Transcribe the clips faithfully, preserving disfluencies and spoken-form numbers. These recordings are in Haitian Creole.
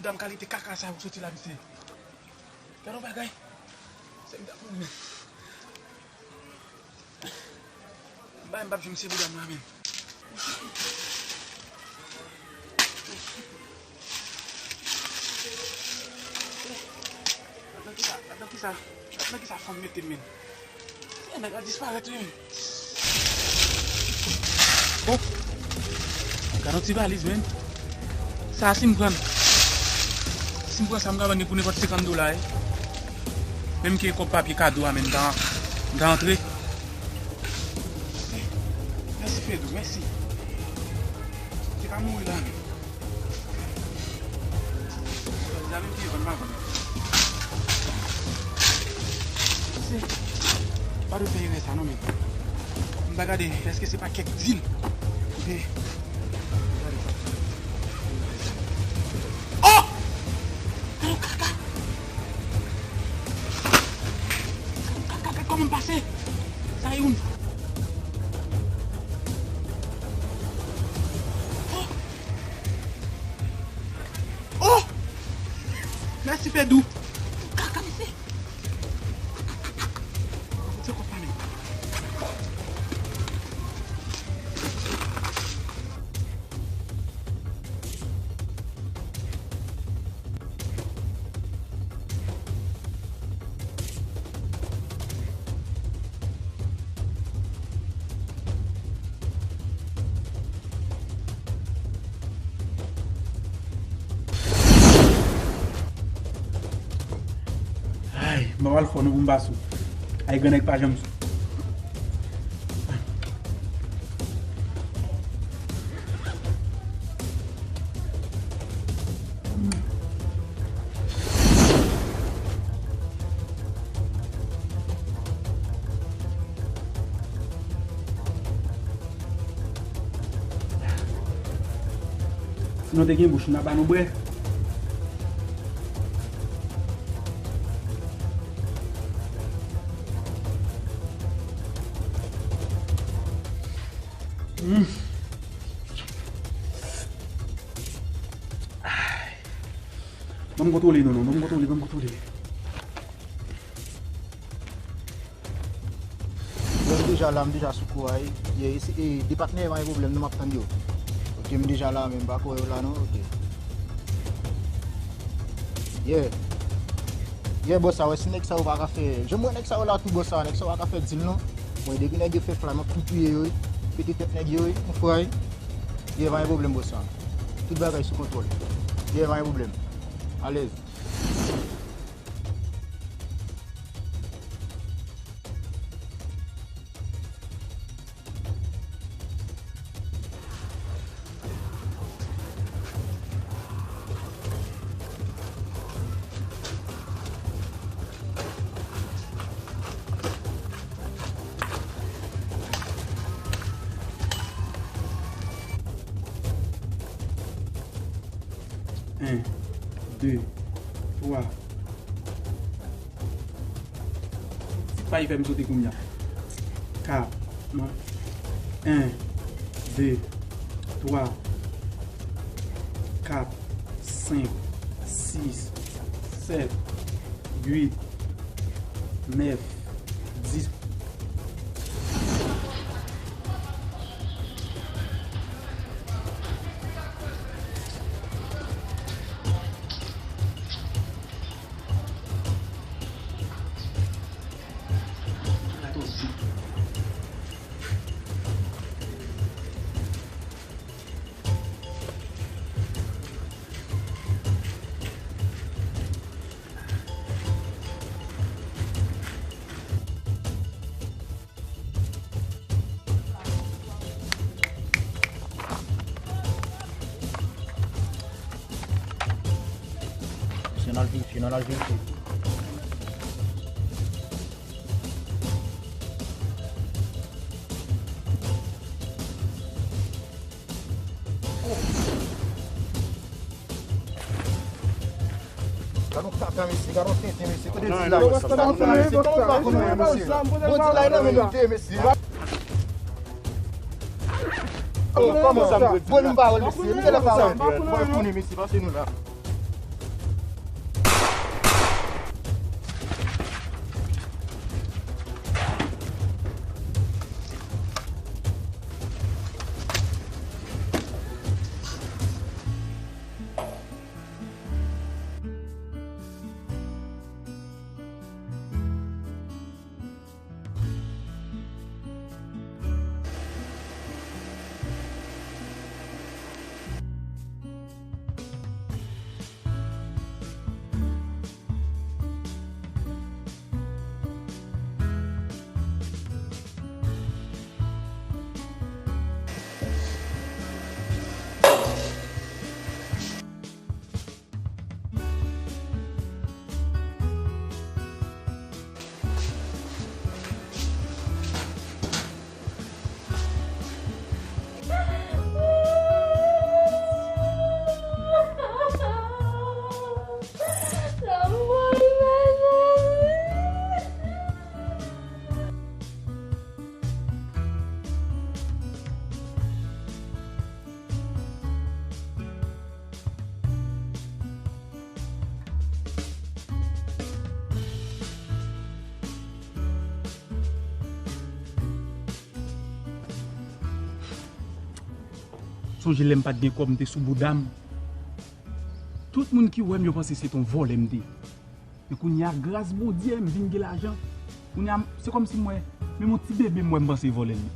Dam kalite kaka sa pou soti la, mesye. Gade yon bagay. Se m t ap mouri, men. M pa, m p ap janm se pou dam la, men. Ladan kisa, ladan kisa, ladan kisa fanm mete m, men. Nèg la disparèt, wi, men. Oh! Gade yon ti valiz, men. Sa, si m pran, si m pran sa, m ka vann li pou nenpòt senkant dola, wi. Menm ke kòb papye kado a, men, m ta, m ta antre. Mèsi, Pedro, mèsi. Te ka mouri la, men. Se, pa dwe fè erè sa non, men. M ta gade, èske se pa kèk dil? Oubyen, gade sa. Oh! Gade kaka! Gade kaka, gade kòman m pase! Sa youn. Oh! Oh! Mèsi, Fedou. Kaka, mesye. Mesye, konprann. Ay, m ap al fò non pou m pa sou. Ay, gran nèg pa janm sou. Si nou te gen bouch, n a ba nou bwè. Mm. Ay. Ban m kontwole, non, non, ban m kontwole, ban m kontwole. Bon, m deja la, m deja sou kou a, wi. Yeah, e, e, de patnè, pa gen pwoblèm, non, m ap tann yo. Ok, m deja la, men m pa ko wè yo la, non, ok. Yeah. Yeah, bòs, sa, wè, si nèg sa yo pa ka fè, jan m wè nèg sa yo la tou, bòs, sa, nèg sa yo pa ka fè dil, non. Bon, depi nèg yo fè fly, m ap tou touye yo, wi. Pete tèt nèg yo, wi, m frè, wi. Yeah, pa gen pwoblèm, bòs, sa. Tout bagay sou kontwòl. Yeah, pa gen pwoblèm. Alèz. En, de, twa. Ti pay fè m sote kounye a. Kat, non. En, de, twa, kat, senk, sis, sèt, uit, nèf, dis. Misye nan al verifye, nan al verifye. Gad yon kaka, mesye, gad yon tenten, mesye. Kote dil la ye? Gad yon tenten, mesye. Kòman w pa konnen, mesye? Bon, dil la ye nan men nou te ye, mesye. Oh, kòman sa? Bon, nou pa wè l, mesye. Misye la pa wè l. Bon, konnen, mesye, pase nou la. Sonje lè m pa t gen kòb, m te sou bouda m. Tout moun ki wè m, yo panse se t on vòlè m te ye. Men kounye a, gras Bondye, m vin gen lajan. Kounye a, se kòmsi m wè, menm yon ti bebe m wè, m panse vòlè l ye.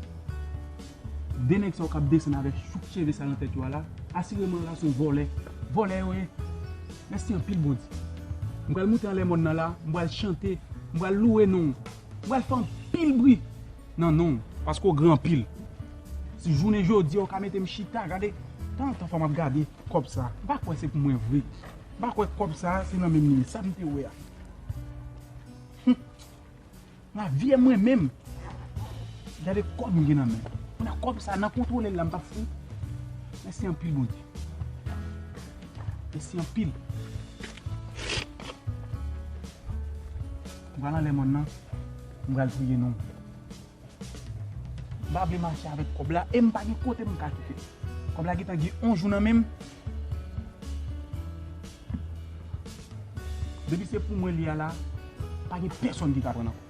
De nèg sa yo k ap desann avèk chouk cheve sa nan tèt yo a la, asireman la se yon vòlè. Vòlè yo ye. Mèsi anpil, Bondye. M pral moute anlè mòn nan la, m pral chante, m pral louwe non w. M pral fè anpil bri nan non w, paske w gran anpil. Si jounen jodi a w ka mete m chita, gade, tanzantan fò m ap gade kòb sa. M pa kwè se pou mwen vre. M pa kwè kòb sa se nan men m li ye, sa m te wè a. Hum. Nan vi mwen menm. Gade kòb m gen nan men. Kounye a kòb sa nan kontwole l la, m p ap fou. Mèsi anpil, Bondye. Mèsi anpil. M pral anlè mòn nan. M pral priye non w. M pa vle mache avèk kòb la e m pa gen kote m ka kite. Kòb la gentan gen yon jou nan men m. Depi se pou mwen li a la, pa gen pèsonn ki ka pran ankò.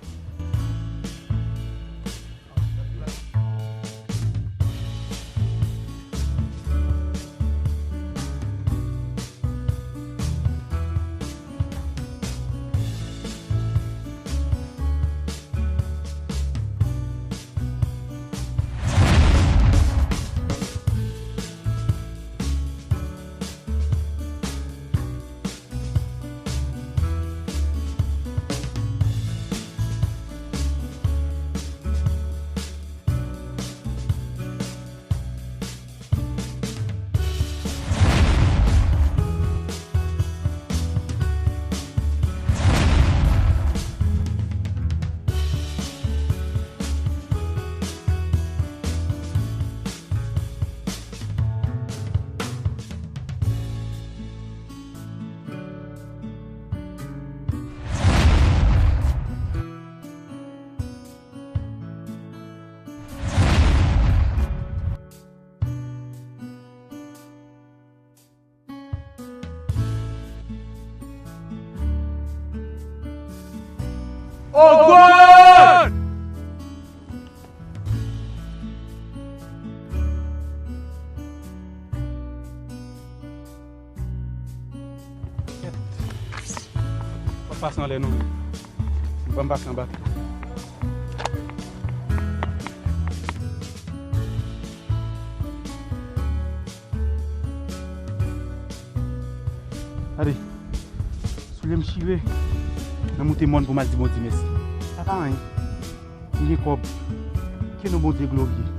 Oh God! Kèt. Pa pase anlè non. Ban m pase anba. Gade, soulye m chire, nan moute mòn pou m al di Bondye mèsi. Sa pa anyen. M gen kòb. Ke non Bondye glorye.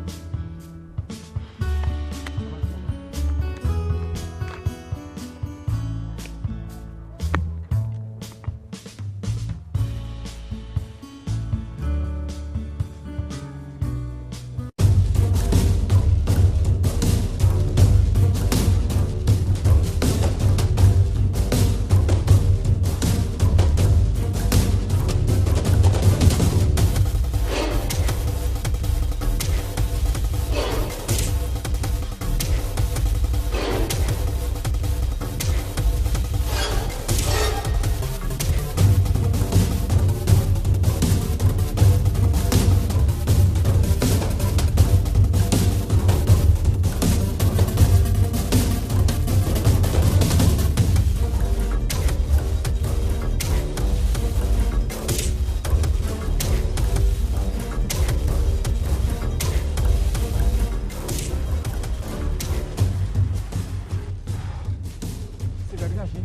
Se gade gaje.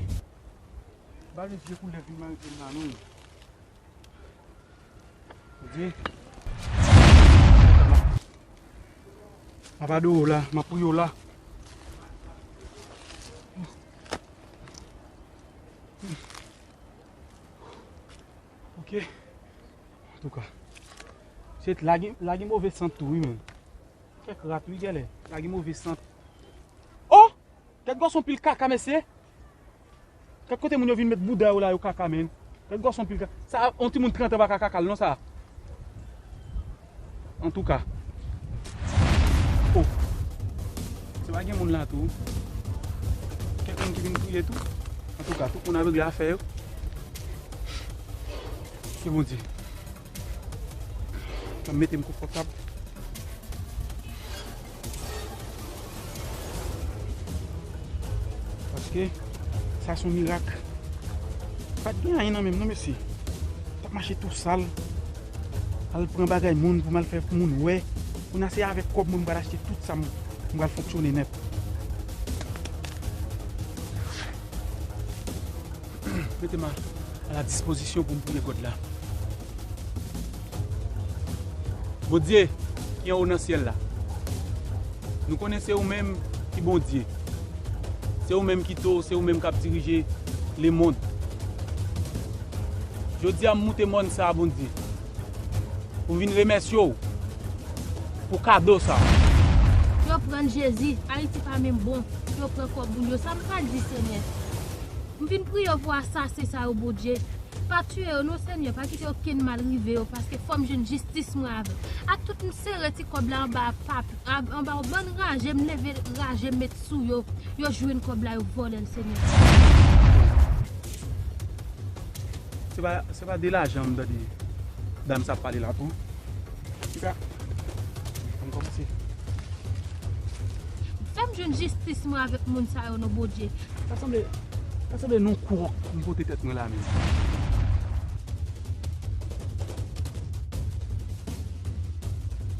Ba vye koulè vin mare pye m la non. Bondye. M ap adore w la, m ap priye w la. Ok. Antouka. Se la gen, la gen move sant tou wi menm. Kèk rat wi gèlè. La gen move sant. Oh! Kèk gason pil kaka mesye. Kèk kote moun yo vin met bouda yo la yo kaka menm. Kèk gason pil kaka. Sa yon timoun trant an pa ka kaka l non sa. Antouka. Oh. Se pa gen moun la tou. Kèk moun ki vin touye tou. Antouka, tout moun ap regle afè yo. Ke Bondye. Ban m mete m konfòtab. Sa se yon mirak. Pa t gen anyen nan men m non, mesye. T ap mache tou sal. Al pran bagay moun pou m al fè pou moun wè. Kounye a se avèk kòb mwen m pral achte tout sa m, m pral fonksyone nèt. Mete m a, a la dispozisyon pou m priye God la. Bondye ki anwo nan syèl la, nou konnen se ou menm ki Bondye. Se ou menm ki to, se ou menm k ap dirije lemonn. Jodi a, m moute mòn sa a, Bondye, pou m vin remèsye w pou kado sa a. Yo pran Jezi, Ayiti pa menm bon. Yo pran kòb moun yo. Sa m ka di, Senyè? M vin priye w pou asasen sa yo, Bondye. Pa tiye yo non, Senyè, pa kite okenn mal rive yo, paske fò m jwenn jistis mwen avè w. Ak tout m sere ti kòb la anba pap, anba yon bann raje, m leve raje m met sou yo. Yo jwenn kòb la, yo vòlè l, Senyè. Se pa, se pa de lajan m tande dam sa ap pale la tou. Kika, ann kòmanse. Fè m jwenn jistis mwen avèk moun sa yo non, Bondye. Sa sanble, sa sanble non kwòk m pote tèt mwen la menm.